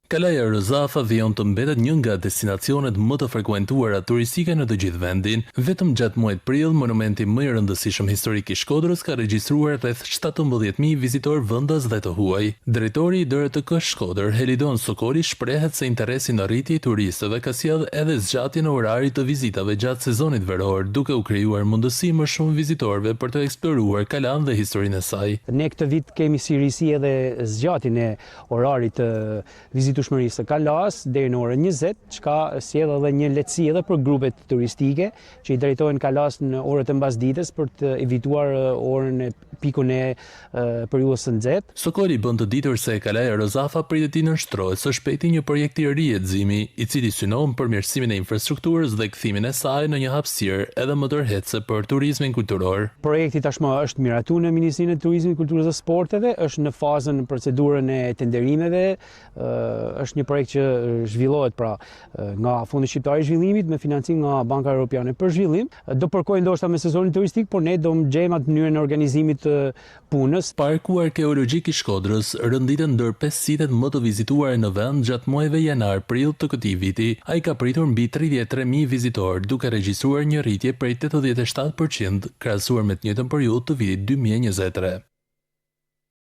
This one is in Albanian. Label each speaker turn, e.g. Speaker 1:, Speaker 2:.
Speaker 1: Kalaja Rozafa vijon të mbetet një nga destinacionet më të frekuentuara turistike në të gjithë vendin. Vetëm gjatë muajit prill, monumenti më i rëndësishëm historik i Shkodrës ka regjistruar rreth 17,000 vizitorë vendas dhe të huaj. Drejtori i DRTK Shkodër, Helidon Sokoli shprehet se interesi në rritje i turistëve ka sjellë edhe zgjatjen e orarit të vizitave gjatë sezonit veror, duke u krijuar mundësi më shumë vizitorëve për të eksploruar kalanë dhe historinë e saj.
Speaker 2: Ne këtë vit kemi si risi edhe zgjatjen e orarit të vizitueshmërisë së kalasë deri në orën 20, çka sjell edhe një lehtësi edhe për grupet turistike që i drejtohen kalasë në orët e mbasdites për të evituar orën e pikun e periudhës së nxehtë.
Speaker 1: Sokoli bën të ditur se Kalaja Rozafa pritet t'i nënshtrohet së shpejti një projekti rijetëzimi, i cili synon përmirësimin e infrastrukturës dhe kthimin e saj në një hapësirë edhe më tërheqëse për turizmin kulturor.
Speaker 2: Projekti tashmë është miratuar në Ministrinë e Turizmit, Kulturës dhe Sporteve, është në fazën në procedurën e tenderimeve, është një projekt që zhvillohet pra nga Fondi Shqiptar i Zhvillimit me financim nga Banka Europiane për Zhvillim. Do përkojë ndoshta me sezonin turistik, por ne do gjejmë atë mënyrën e organizimit të punës.
Speaker 1: Parku Arkeologjik i Shkodrës renditet ndër pesë sitet më të vizituara në vend gjatë muajve janar-prill të këtij viti. Ai ka pritur mbi 33,000 vizitorë, duke regjistruar një rritje prej 87% krahasuar me të njëjtën periudhë të vitit 2023.